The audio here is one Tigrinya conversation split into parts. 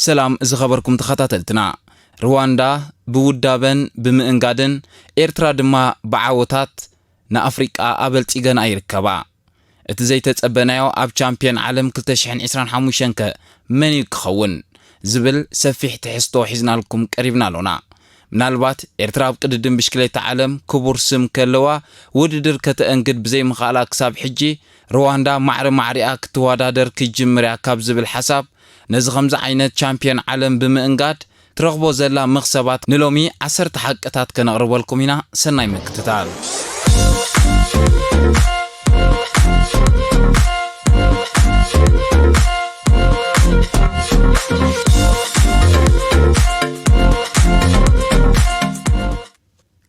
ሰላም ዝኸበርኩም ተኸታተልትና። ሩዋንዳ ብውዳበን ብምእንጋድን፣ ኤርትራ ድማ ብዓወታት ንኣፍሪቃ ኣበልጺገን ኣይርከባ። እቲ ዘይተጸበናዮ ኣብ ቻምፕዮን ዓለም ክልተ ሽሕን ዕስራን ሓሙሽተን ከ መን እዩ ክኸውን? ዝብል ሰፊሕ ትሕዝቶ ሒዝናልኩም ቀሪብና ኣሎና። ምናልባት ኤርትራ ኣብ ቅድድም ብሽክሌታ ዓለም ክቡር ስም ከለዋ፣ ውድድር ከተእንግድ ብዘይምኽኣላ ክሳብ ሕጂ፣ ሩዋንዳ ማዕረ ማዕሪኣ ክትወዳደር ክትጅምር እያ ካብ ዝብል ሓሳብ፣ ነዚ ከምዚ ዓይነት ቻምፕዮን ዓለም ብምእንጋድ ትረኽቦ ዘላ መኽሰባት ንሎሚ ዓሰርተ ሓቅታት ከነቕርበልኩም ኢና። ሰናይ ምክትታል።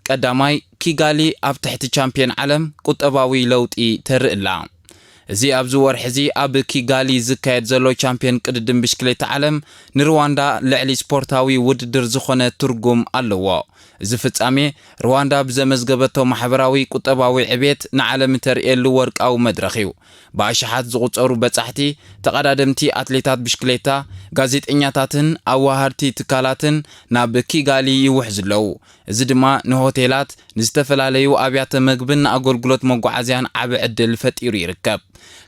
ቀዳማይ፣ ኪጋሊ ኣብ ትሕቲ ቻምፕዮን ዓለም ቁጠባዊ ለውጢ ተርኢ ኣላ። እዚ ኣብዚ ወርሒ እዚ ኣብ ኪጋሊ ዝካየድ ዘሎ ቻምፕዮን ቅድድም ብሽክሌታ ዓለም ንሩዋንዳ ልዕሊ ስፖርታዊ ውድድር ዝኾነ ትርጉም ኣለዎ። እዚ ፍጻሜ፣ ሩዋንዳ ብዘመዝገበቶ ማሕበራዊ ቁጠባዊ ዕቤት ንዓለም እተርእየሉ ወርቃዊ መድረኽ እዩ። ብኣሽሓት ዝቑጸሩ በጻሕቲ፣ ተቐዳደምቲ ኣትሌታት ብሽክሌታ፣ ጋዜጠኛታትን ኣዋሃድቲ ትካላትን ናብ ኪጋሊ ይውሕዙ ኣለዉ። እዚ ድማ ንሆቴላት፣ ንዝተፈላለዩ ኣብያተ መግብን ንኣገልግሎት መጓዓዝያን ዓቢ ዕድል ፈጢሩ ይርከብ።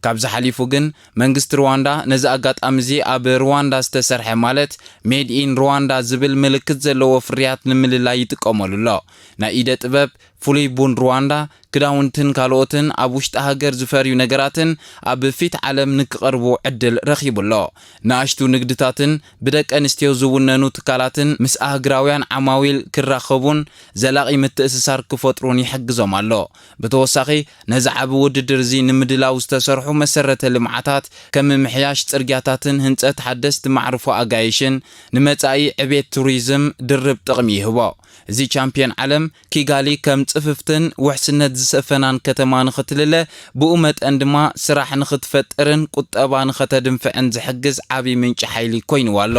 ካብዚ ሓሊፉ ግን፣ መንግስቲ ሩዋንዳ ነዚ ኣጋጣሚ እዚ ኣብ ሩዋንዳ ዝተሰርሐ፣ ማለት ሜድ ኢን ሩዋንዳ ዝብል ምልክት ዘለዎ ፍርያት ንምልላይ ይጥቀመሉ ኣሎ። ናይ ኢደ ጥበብ፣ ፍሉይ ቡን ሩዋንዳ፣ ክዳውንትን ካልኦትን፣ ኣብ ውሽጢ ሃገር ዝፈርዩ ነገራትን ኣብ ፊት ዓለም ንክቐርቡ ዕድል ረኺቡ ኣሎ። ንኣሽቱ ንግድታትን ብደቂ ኣንስትዮ ዝውነኑ ትካላትን ምስ ኣህግራውያን ዓማዊል ክራኸቡን ዘላቒ ምትእስሳር ክፈጥሩን ይሕግዞም ኣሎ። ብተወሳኺ፣ ነዚ ዓቢ ውድድር እዚ ንምድላው ዝተሰርሑ መሰረተ ልምዓታት፣ ከም ምምሕያሽ ጽርግያታትን ህንጸት ሓደስቲ ማዕርፎ ኣጋይሽን፣ ንመጻኢ ዕቤት ቱሪዝም ድርብ ጥቕሚ ይህቦ። እዚ ቻምፕዮን ዓለም፣ ኪጋሊ ከም ጽፍፍትን ውሕስነት ዝሰፈናን ከተማ ንኽትልለ፣ ብኡ መጠን ድማ ስራሕ ንኽትፈጥርን ቁጠባ ንኸተድንፍዕን ዝሕግዝ ዓቢ ምንጪ ሓይሊ ኮይንዋ ኣሎ።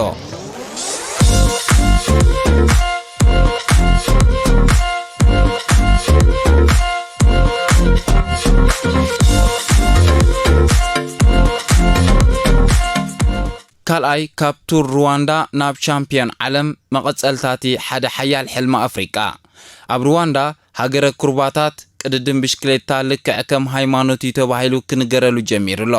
ካልኣይ፣ ካብ ቱር ሩዋንዳ ናብ ቻምፕዮን ዓለም መቐጸልታቲ ሓደ ሓያል ሕልሚ ኣፍሪቃ። ኣብ ሩዋንዳ፣ ሃገረ ኩርባታት፣ ቅድድም ብሽክሌታ ልክዕ ከም ሃይማኖት እዩ ተባሂሉ ክንገረሉ ጀሚሩ ኣሎ።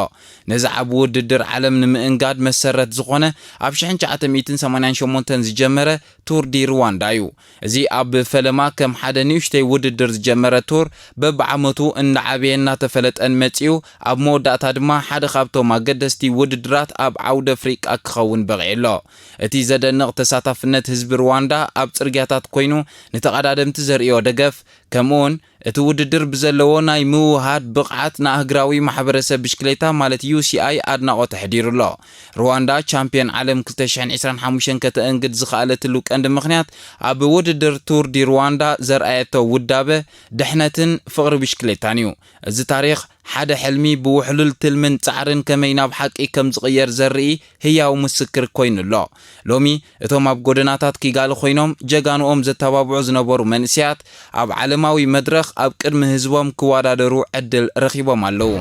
ነዚ ዓቢ ውድድር ዓለም ንምእንጋድ መሰረት ዝኾነ፣ ኣብ ሽሕን ትሽዓተ ሚእትን ሰማንያን ሸሞንተን ዝጀመረ ቱር ዲ ሩዋንዳ እዩ። እዚ ኣብ ፈለማ ከም ሓደ ንእሽተይ ውድድር ዝጀመረ ቱር፣ በብዓመቱ እናዓበየ እናተፈለጠን መጺኡ፣ ኣብ መወዳእታ ድማ ሓደ ካብቶም ኣገደስቲ ውድድራት ኣብ ዓውዲ ኣፍሪቃ ክኸውን በቒዑ ኣሎ። እቲ ዘደንቕ ተሳታፍነት ህዝቢ ሩዋንዳ ኣብ ጽርግያታት ኮይኑ ንተቐዳደምቲ ዘርእዮ ደገፍ፣ ከምኡውን እቲ ውድድር ብዘለዎ ናይ ምውህሃድ ብቕዓት ንኣህግራዊ ማሕበረሰብ ብሽክሌታ፣ ማለት ዩ ሲ ኣይ፣ ኣድናቖት ኣሕዲሩ ኣሎ። ሩዋንዳ ቻምፕዮን ዓለም ክልተ ሽሕን ዕስራን ሓሙሽተን ከተእንግድ ዝኸኣለትሉ ቀንዲ ምኽንያት፣ ኣብ ውድድር ቱር ዲ ሩዋንዳ ዘርኣየቶ ውዳበ፣ ድሕነትን ፍቕሪ ብሽክሌታን እዩ። እዚ ታሪኽ፣ ሓደ ሕልሚ ብውሕሉል ትልምን ጻዕርን ከመይ ናብ ሓቂ ከም ዝቕየር ዘርኢ ህያው ምስክር ኮይኑ ኣሎ። ሎሚ፣ እቶም ኣብ ጎደናታት ኪጋሊ ኮይኖም ጀጋኑኦም ዘተባብዑ ዝነበሩ መንእሰያት፣ ኣብ ዓለማዊ መድረኽ ኣብ ቅድሚ ህዝቦም ክወዳደሩ ዕድል ረኺቦም ኣለዉ።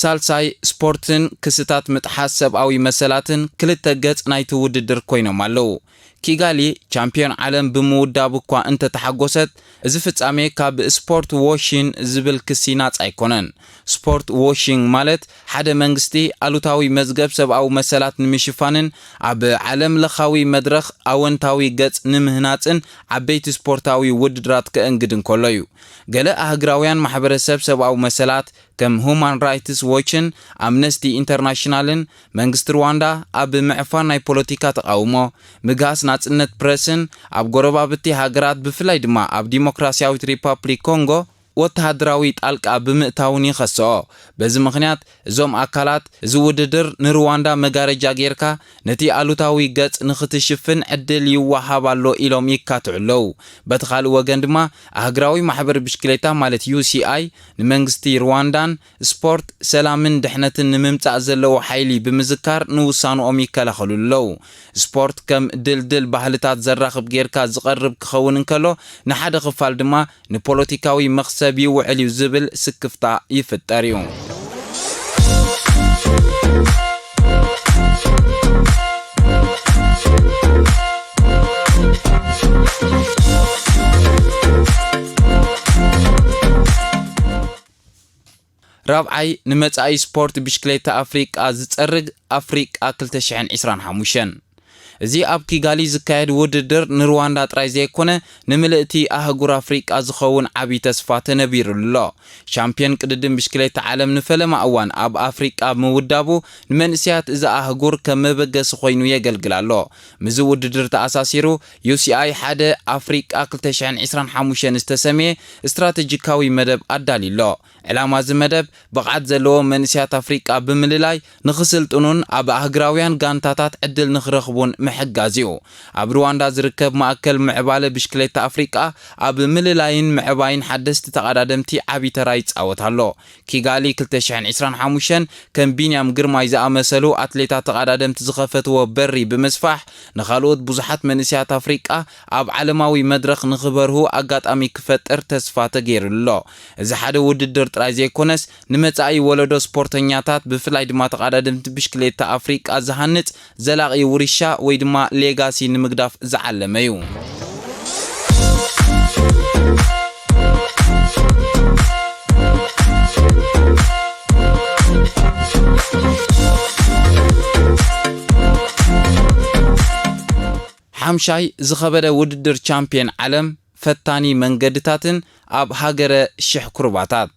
ሳልሳይ፣ ስፖርትን ክስታት ምጥሓስ ሰብኣዊ መሰላትን ክልተ ገጽ ናይቲ ውድድር ኮይኖም ኣለዉ። ኪጋሊ ቻምፕዮን ዓለም ብምውዳብ እኳ እንተተሓጎሰት፣ እዚ ፍጻሜ ካብ ስፖርት ዎሺን ዝብል ክሲ ናጻ ኣይኮነን። ስፖርት ዎሺንግ ማለት፣ ሓደ መንግስቲ ኣሉታዊ መዝገብ ሰብኣዊ መሰላት ንምሽፋንን ኣብ ዓለም ለኻዊ መድረኽ ኣወንታዊ ገጽ ንምህናጽን ዓበይቲ ስፖርታዊ ውድድራት ከእንግድ እንከሎ እዩ። ገለ ኣህግራውያን ማሕበረሰብ ሰብኣዊ መሰላት፣ ከም ሁማን ራይትስ ዎችን ኣምነስቲ ኢንተርናሽናልን፣ መንግስቲ ሩዋንዳ ኣብ ምዕፋን ናይ ፖለቲካ ተቓውሞ፣ ምግሃስ ናጽነት ፕረስን፣ ኣብ ጎረባብቲ ሃገራት፣ ብፍላይ ድማ ኣብ ዲሞክራስያዊት ሪፓብሊክ ኮንጎ፣ ወተሃደራዊ ጣልቃ ብምእታውን ይኸስኦ። በዚ ምኽንያት እዞም ኣካላት፣ እዚ ውድድር ንሩዋንዳ መጋረጃ ጌርካ ነቲ ኣሉታዊ ገጽ ንኽትሽፍን ዕድል ይወሃብ ኣሎ ኢሎም ይካትዑ ኣለዉ። በቲ ካልእ ወገን ድማ ኣህግራዊ ማሕበር ብሽክሌታ ማለት ዩ ሲ ኣይ ንመንግስቲ ሩዋንዳን ስፖርት ሰላምን ድሕነትን ንምምጻእ ዘለዎ ሓይሊ ብምዝካር ንውሳንኦም ይከላኸሉ ኣለዉ። ስፖርት ከም ድልድል ባህልታት ዘራኽብ ጌርካ ዝቐርብ ክኸውን እንከሎ፣ ንሓደ ክፋል ድማ ንፖለቲካዊ መኽሰብ ይውዕል እዩ ዝብል ስክፍታ ይፍጠር እዩ። ራብዓይ፣ ንመጻኢ ስፖርት ብሽክሌታ ኣፍሪቃ ዝጸርግ ኣፍሪቃ ክልተ ሽሕን ዕስራን ሓሙሽተን። እዚ ኣብ ኪጋሊ ዝካየድ ውድድር ንሩዋንዳ ጥራይ ዘይኮነ፣ ንምልእቲ ኣህጉር ኣፍሪቃ ዝኸውን ዓቢ ተስፋ ተነቢሩሉ ኣሎ። ሻምፒዮን ቅድድም ብሽክሌታ ዓለም ንፈለማ እዋን ኣብ ኣፍሪቃ ምውዳቡ፣ ንመንእሰያት እዛ ኣህጉር ከም መበገሲ ኮይኑ የገልግል ኣሎ። ምስዚ ውድድር ተኣሳሲሩ፣ ዩ ሲ ኣይ ሓደ ኣፍሪቃ ክልተ ሽሕን ዕስራን ሓሙሽተን ዝተሰምየ ስትራተጂካዊ መደብ ኣዳልዩ ኣሎ። ዕላማ እዚ መደብ፣ ብቕዓት ዘለዎም መንእሰያት ኣፍሪቃ ብምልላይ፣ ንኽስልጥኑን ኣብ ኣህግራውያን ጋንታታት ዕድል ንኽረኽቡን ምሕጋዝ እዩ። ኣብ ሩዋንዳ ዝርከብ ማእከል ምዕባለ ብሽክሌታ ኣፍሪቃ፣ ኣብ ምልላይን ምዕባይን ሓደስቲ ተቐዳደምቲ ዓቢ ተራ ይጻወት ኣሎ። ኪጋሊ ክልተ ሽሕን ዕስራን ሓሙሽተን ከም ቢንያም ግርማይ ዝኣመሰሉ ኣትሌታት ተቐዳደምቲ ዝኸፈትዎ በሪ ብምስፋሕ፣ ንኻልኦት ብዙሓት መንእሰያት ኣፍሪቃ ኣብ ዓለማዊ መድረኽ ንኽበርሁ ኣጋጣሚ ክፈጥር ተስፋ ተገይሩሉ ኣሎ። እዚ ሓደ ውድድር ጥራይ ዘይኮነስ፣ ንመጻኢ ወለዶ ስፖርተኛታት፣ ብፍላይ ድማ ተቐዳደምቲ ብሽክሌታ ኣፍሪቃ ዝሃንጽ ዘላቒ ውርሻ ወይ ድማ ሌጋሲ ንምግዳፍ ዝዓለመ እዩ። ሓምሻይ፣ ዝኸበደ ውድድር ቻምፒየን ዓለም ፈታኒ መንገድታትን ኣብ ሃገረ ሽሕ ኩርባታት።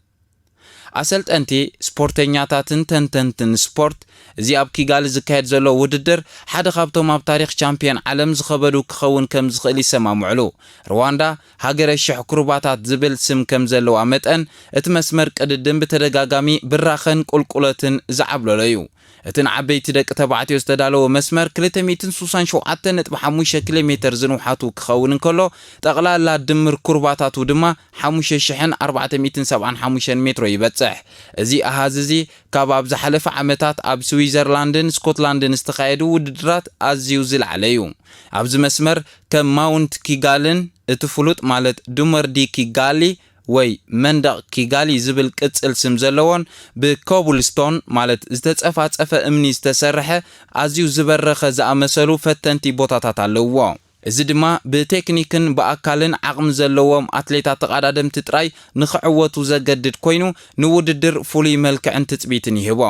ኣሰልጠንቲ፣ ስፖርተኛታትን ተንተንትን ስፖርት፣ እዚ ኣብ ኪጋሊ ዝካየድ ዘሎ ውድድር ሓደ ካብቶም ኣብ ታሪኽ ቻምፒየን ዓለም ዝኸበዱ ክኸውን ከም ዝኽእል ይሰማምዑሉ። ሩዋንዳ፣ ሃገረ ሽሕ ኩርባታት ዝብል ስም ከም ዘለዋ መጠን፣ እቲ መስመር ቅድድም ብተደጋጋሚ ብራኸን ቁልቁለትን ዝዓብለሎ እዩ። እቲ ንዓበይቲ ደቂ ተባዕትዮ ዝተዳለወ መስመር ክልተ ሚእትን ስሳን ሸውዓተን ነጥቢ ሓሙሽተ ኪሎ ሜተር ዝንውሓቱ ክኸውን እንከሎ፣ ጠቕላላ ድምር ኩርባታቱ ድማ ሓሙሽተ ሽሕን ኣርባዕተ ሚእትን ሰብዓን ሓሙሽተን ሜትሮ ይበጽሕ። እዚ ኣሃዝ እዚ ካብ ኣብ ዝሓለፈ ዓመታት ኣብ ስዊዘርላንድን ስኮትላንድን ዝተኻየዱ ውድድራት ኣዝዩ ዝለዓለ እዩ። ኣብዚ መስመር ከም ማውንት ኪጋልን እቲ ፍሉጥ ማለት ዱመርዲ ኪጋሊ ወይ መንደቕ ኪጋሊ ዝብል ቅጽል ስም ዘለዎን ብኮብልስቶን ማለት ዝተጸፋጸፈ እምኒ ዝተሰርሐ ኣዝዩ ዝበረኸ ዝኣመሰሉ ፈተንቲ ቦታታት ኣለውዎ። እዚ ድማ ብቴክኒክን ብኣካልን ዓቕሚ ዘለዎም ኣትሌታት ተቐዳደምቲ ጥራይ ንኽዕወቱ ዘገድድ ኮይኑ፣ ንውድድር ፍሉይ መልክዕን ትጽቢትን ይህቦ።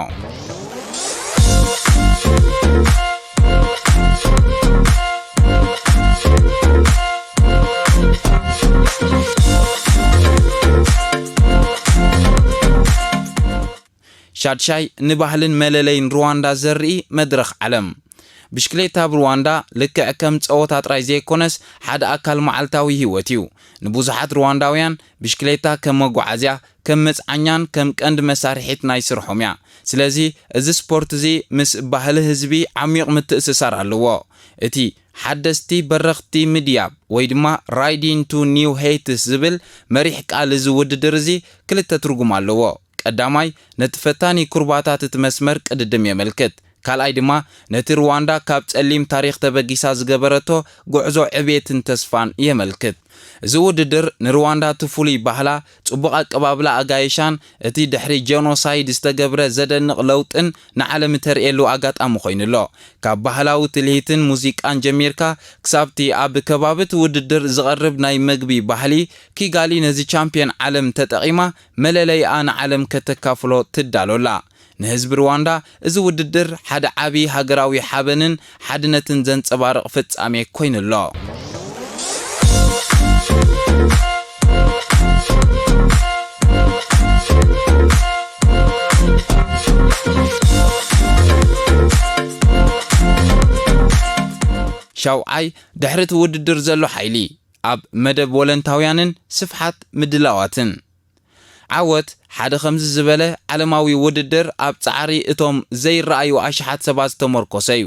ሻድሻይ፣ ንባህልን መለለይን ሩዋንዳ ዘርኢ መድረኽ ዓለም። ብሽክሌታ ኣብ ሩዋንዳ ልክዕ ከም ጸወታ ጥራይ ዘይኮነስ፣ ሓደ ኣካል መዓልታዊ ህይወት እዩ። ንብዙሓት ሩዋንዳውያን፣ ብሽክሌታ ከም መጓዓዝያ፣ ከም መጽዓኛን ከም ቀንዲ መሳርሒት ናይ ስርሖም እያ። ስለዚ፣ እዚ ስፖርት እዚ ምስ ባህሊ ህዝቢ ዓሚቕ ምትእስሳር ኣለዎ። እቲ ሓደስቲ በረኽቲ ምድያብ ወይ ድማ Riding to New Heights ዝብል መሪሕ ቃል እዚ ውድድር እዚ ክልተ ትርጉም ኣለዎ። ቀዳማይ፣ ነቲ ፈታኒ ኩርባታት እቲ መስመር ቅድድም የመልክት። ካልኣይ ድማ፣ ነቲ ሩዋንዳ ካብ ጸሊም ታሪኽ ተበጊሳ ዝገበረቶ ጉዕዞ ዕቤትን ተስፋን የመልክት። እዚ ውድድር ንሩዋንዳ እቲ ፍሉይ ባህላ፣ ጽቡቕ ኣቀባብላ ኣጋይሻን እቲ ድሕሪ ጀኖሳይድ ዝተገብረ ዘደንቕ ለውጥን ንዓለም እተርእየሉ ኣጋጣሚ ኮይኑ ኣሎ። ካብ ባህላዊ ትልሂትን ሙዚቃን ጀሚርካ ክሳብቲ ኣብ ከባቢ እቲ ውድድር ዝቐርብ ናይ መግቢ ባህሊ፣ ኪጋሊ ነዚ ቻምፒዮን ዓለም ተጠቒማ መለለይኣ ንዓለም ከተካፍሎ ትዳሎ ኣላ። ንህዝቢ ሩዋንዳ እዚ ውድድር ሓደ ዓቢ ሃገራዊ ሓበንን ሓድነትን ዘንጸባርቕ ፍጻሜ ኮይኑ ኣሎ። ሻውዓይ፣ ድሕሪ እቲ ውድድር ዘሎ ሓይሊ ኣብ መደብ ወለንታውያንን ስፍሓት ምድላዋትን። ዓወት ሓደ ከምዚ ዝበለ ዓለማዊ ውድድር ኣብ ጻዕሪ እቶም ዘይረኣዩ ኣሽሓት ሰባት ዝተመርኮሰ እዩ።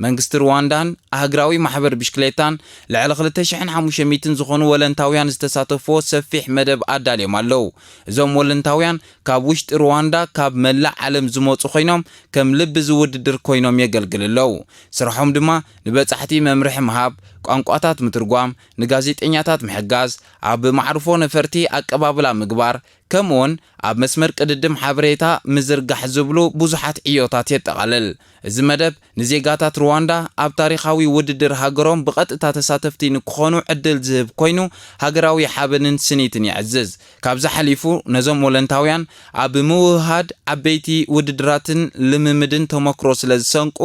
መንግስቲ ሩዋንዳን ኣህግራዊ ማሕበር ብሽክሌታን ልዕሊ ክልተ ሽሕን ሓሙሽተ ሚእትን ዝኾኑ ወለንታውያን ዝተሳተፍዎ ሰፊሕ መደብ ኣዳልዮም ኣለዉ። እዞም ወለንታውያን ካብ ውሽጢ ሩዋንዳ ካብ መላእ ዓለም ዝመጹ ኮይኖም ከም ልቢ እዚ ውድድር ኮይኖም የገልግል ኣለዉ። ስርሖም ድማ ንበጻሕቲ መምርሒ ምሃብ፣ ቋንቋታት ምትርጓም፣ ንጋዜጠኛታት ምሕጋዝ፣ ኣብ ማዕርፎ ነፈርቲ ኣቀባብላ ምግባር፣ ከምኡውን ኣብ መስመር ቅድድም ሓበሬታ ምዝርጋሕ ዝብሉ ብዙሓት ዕዮታት የጠቓልል። እዚ መደብ ንዜጋታት ሩዋንዳ ኣብ ታሪኻዊ ውድድር ሃገሮም ብቐጥታ ተሳተፍቲ ንክኾኑ ዕድል ዝህብ ኮይኑ፣ ሃገራዊ ሓበንን ስኒትን የዕዝዝ። ካብዚ ሓሊፉ ነዞም ወለንታውያን ኣብ ምውህሃድ ዓበይቲ ውድድራትን ልምምድን ተመክሮ ስለ ዝሰንቁ፣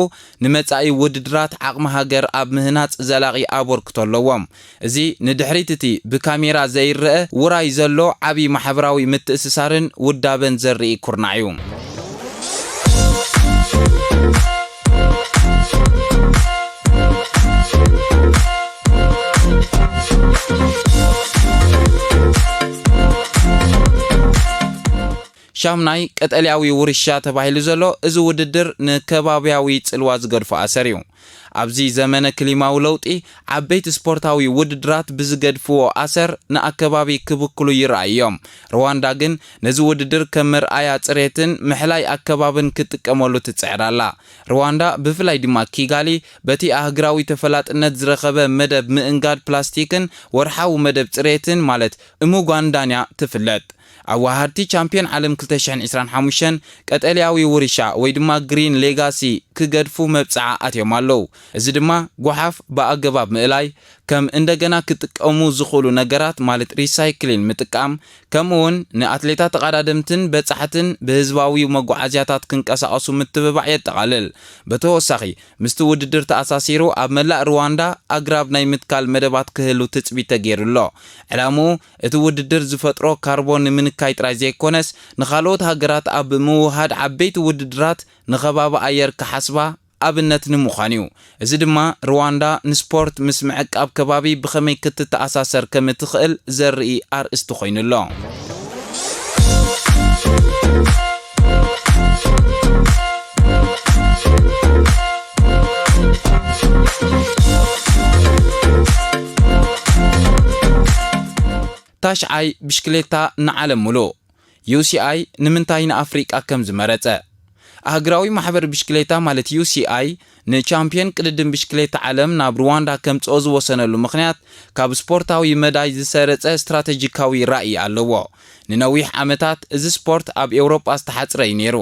ንመጻኢ ውድድራት ዓቕሚ ሃገር ኣብ ምህናጽ ዘላቒ ኣበርክቶ ኣለዎም። እዚ ንድሕሪት እቲ ብካሜራ ዘይረአ ውራይ ዘሎ ዓቢ ማሕበራዊ ምትእስሳርን ውዳበን ዘርኢ ኩርናዕ እዩ። ሻምናይ ቀጠልያዊ ውርሻ ተባሂሉ ዘሎ እዚ ውድድር ንከባብያዊ ጽልዋ ዝገድፎ ኣሰር እዩ። ኣብዚ ዘመነ ክሊማዊ ለውጢ፣ ዓበይቲ ስፖርታዊ ውድድራት ብዝገድፍዎ ኣሰር ንኣከባቢ ክብክሉ ይረኣዩ እዮም። ሩዋንዳ ግን ነዚ ውድድር ከም መርኣያ ጽሬትን ምሕላይ ኣከባብን ክትጥቀመሉ ትጽዕር ኣላ። ሩዋንዳ፣ ብፍላይ ድማ ኪጋሊ፣ በቲ ኣህግራዊ ተፈላጥነት ዝረኸበ መደብ ምእንጋድ ፕላስቲክን ወርሓዊ መደብ ጽሬትን፣ ማለት እሙጓንዳንያ፣ ትፍለጥ። ኣወሃድቲ ቻምፒዮን ዓለም ክልተ ሽሕን ዕስራን ሓሙሽተን ቀጠልያዊ ውርሻ ወይ ድማ ግሪን ሌጋሲ ክገድፉ መብጽዓ ኣትዮም ኣለዉ። እዚ ድማ ጓሓፍ ብኣገባብ ምእላይ፣ ከም እንደገና ክጥቀሙ ዝኽእሉ ነገራት ማለት ሪሳይክሊን ምጥቃም፣ ከምኡውን ንኣትሌታት ተቐዳደምትን በጻሕትን ብህዝባዊ መጓዓዝያታት ክንቀሳቐሱ ምትብባዕ የጠቓልል። ብተወሳኺ፣ ምስቲ ውድድር ተኣሳሲሩ ኣብ መላእ ሩዋንዳ ኣግራብ ናይ ምትካል መደባት ክህሉ ትጽቢት ተገይሩ ኣሎ። ዕላምኡ እቲ ውድድር ዝፈጥሮ ካርቦን ንምንካይ ጥራይ ዘይኮነስ፣ ንኻልኦት ሃገራት ኣብ ምውሃድ ዓበይቲ ውድድራት ንኸባቢ ኣየር ክሓስባ ኣብነት ንምዃን እዩ። እዚ ድማ ሩዋንዳ ንስፖርት ምስ ምዕቃብ ከባቢ ብኸመይ ክትተኣሳሰር ከም እትኽእል ዘርኢ ኣርእስቲ ኮይኑ ኣሎ። ታሽዓይ ብሽክሌታ ንዓለም ምሉእ። ዩ ሲ ኣይ ንምንታይ ንኣፍሪቃ ከም ዝመረጸ። ኣህግራዊ ማሕበር ብሽክሌታ ማለት ዩ ሲ ኣይ ንቻምፒዮን ቅድድም ብሽክሌታ ዓለም ናብ ሩዋንዳ ከምጽኦ ዝወሰነሉ ምኽንያት ካብ ስፖርታዊ መዳይ ዝሰረጸ ስትራተጂካዊ ራእይ ኣለዎ። ንነዊሕ ዓመታት እዚ ስፖርት ኣብ ኤውሮጳ ዝተሓጽረ እዩ ነይሩ።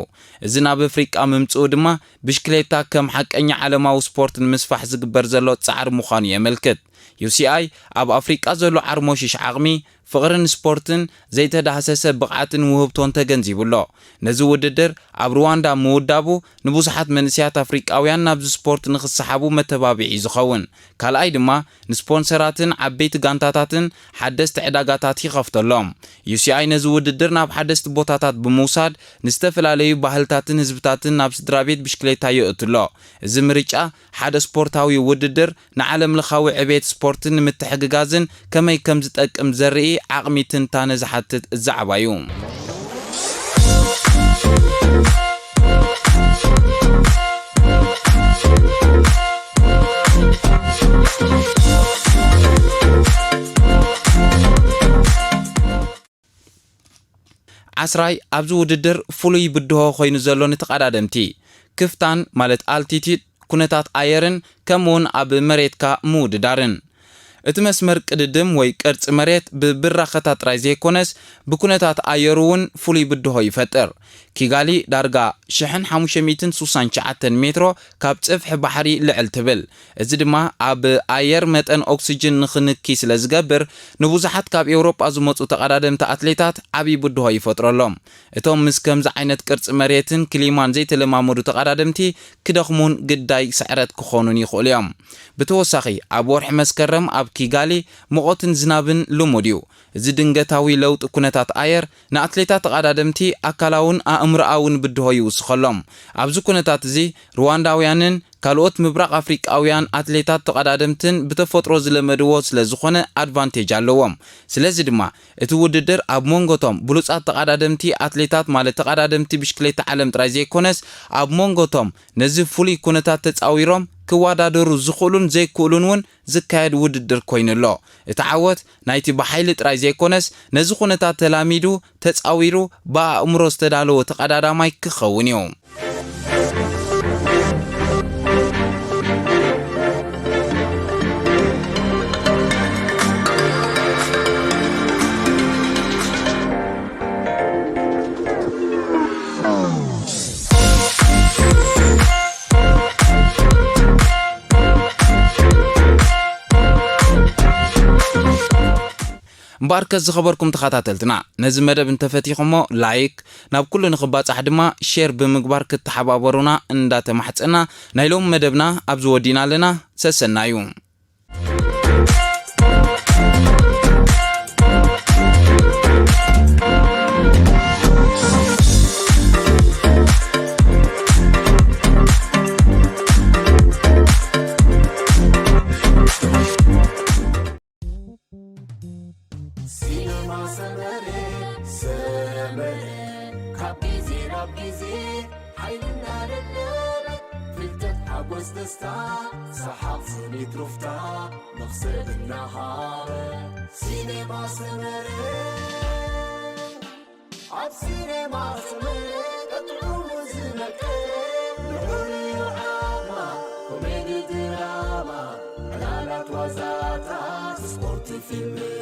እዚ ናብ ኣፍሪቃ ምምጽኡ ድማ ብሽክሌታ ከም ሓቀኛ ዓለማዊ ስፖርት ንምስፋሕ ዝግበር ዘሎ ጻዕሪ ምዃኑ የመልክት። ዩ ሲ ኣይ ኣብ ኣፍሪቃ ዘሎ ዓርሞሽሽ ዓቕሚ፣ ፍቕርን ስፖርትን ዘይተዳህሰሰ ብቕዓትን ውህብቶን ተገንዚቡ ኣሎ። ነዚ ውድድር ኣብ ሩዋንዳ ምውዳቡ ንብዙሓት መንእሰያት ኣፍሪቃውያን ናብዚ ስፖርት ንኽሰሓቡ መተባብዒ እዩ ዝኸውን። ካልኣይ ድማ ንስፖንሰራትን ዓበይቲ ጋንታታትን ሓደስቲ ዕዳጋታት ይኸፍተሎም። ዩ ሲ ኣይ ነዚ ውድድር ናብ ሓደስቲ ቦታታት ብምውሳድ ንዝተፈላለዩ ባህልታትን ህዝብታትን ናብ ስድራ ቤት ብሽክሌታ የእቱ ኣሎ። እዚ ምርጫ ሓደ ስፖርታዊ ውድድር ንዓለም ለኻዊ ዕቤት ስፖርትን ንምትሕግጋዝን ከመይ ከም ዝጠቅም ዘርኢ ዓቕሚ ትንታነ ዝሓትት ዛዕባ እዩ። ዓስራይ ኣብዚ ውድድር ፍሉይ ብድሆ ኮይኑ ዘሎ ንተቐዳደምቲ ክፍታን ማለት ኣልቲቲድ፣ ኩነታት ኣየርን ከምኡውን ኣብ መሬትካ ምውድዳርን። እቲ መስመር ቅድድም ወይ ቅርጺ መሬት ብብራኸታት ጥራይ ዘይኮነስ ብኩነታት ኣየሩ እውን ፍሉይ ብድሆ ይፈጥር። ኪጋሊ ዳርጋ ሽሕን ሓሙሽተ ሚእትን ስሳን ትሽዓተን ሜትሮ ካብ ጽፍሒ ባሕሪ ልዕል ትብል። እዚ ድማ ኣብ ኣየር መጠን ኦክስጅን ንኽንኪ ስለ ዝገብር፣ ንብዙሓት ካብ ኤውሮጳ ዝመጹ ተቐዳደምቲ ኣትሌታት ዓቢ ብድሆ ይፈጥረሎም። እቶም ምስ ከምዚ ዓይነት ቅርጺ መሬትን ክሊማን ዘይተለማመዱ ተቐዳደምቲ ክደኽሙን ግዳይ ስዕረት ክኾኑን ይኽእሉ እዮም። ብተወሳኺ፣ ኣብ ወርሒ መስከረም ኣብ ኪጋሊ ሙቐትን ዝናብን ልሙድ እዩ። እዚ ድንገታዊ ለውጢ ኩነታት ኣየር ንኣትሌታት ተቐዳደምቲ ኣካላውን ኣእምሮኣውን ብድሆ ይውስኸሎም። ኣብዚ ኩነታት እዚ ሩዋንዳውያንን ካልኦት ምብራቕ ኣፍሪቃውያን ኣትሌታት ተቐዳደምትን ብተፈጥሮ ዝለመድዎ ስለ ዝኾነ ኣድቫንቴጅ ኣለዎም። ስለዚ ድማ እቲ ውድድር ኣብ መንጎቶም ብሉጻት ተቐዳደምቲ ኣትሌታት ማለት ተቐዳደምቲ ብሽክሌታ ዓለም ጥራይ ዘይኮነስ ኣብ መንጎቶም ነዚ ፍሉይ ኩነታት ተጻዊሮም ክወዳደሩ ዝኽእሉን ዘይክእሉን እውን ዝካየድ ውድድር ኮይኑ ኣሎ። እቲ ዓወት ናይቲ ብሓይሊ ጥራይ ዘይኮነስ ነዚ ኩነታት ተላሚዱ ተጻዊሩ ብኣእምሮ ዝተዳለወ ተቐዳዳማይ ክኸውን እዩ። እምበኣርከስ ዝኸበርኩም ተኸታተልትና፣ ነዚ መደብ እንተፈቲኹሞ ላይክ፣ ናብ ኩሉ ንኽባጻሕ ድማ ሼር ብምግባር ክትተሓባበሩና እንዳተማሕጸና፣ ናይ ሎሚ መደብና ኣብዚ ወዲና ኣለና። ሰሰናዩ። ሲነማ ሰመረ፣ ሰመረ፣ ካብ ግዜ ናብ ግዜ ሓይልና ደለበ፣ ፍልጠት፣ ሓጎስ፣ ደስታ፣ ሰሓቕ፣ ስኒት፣ ሩፍታ፣ መኽሰብ እናሃበ። ሲነማ ሰመረ፣ ኣብ ሲነማ ሰመረ፣ ጥዑሙ ዝመቀ፣ ልዑል ዓማ፣ ኮሜዲ፣ ድራማ፣ ዕላላት፣ ዋዛታት፣ ስፖርት፣ ፊልም፣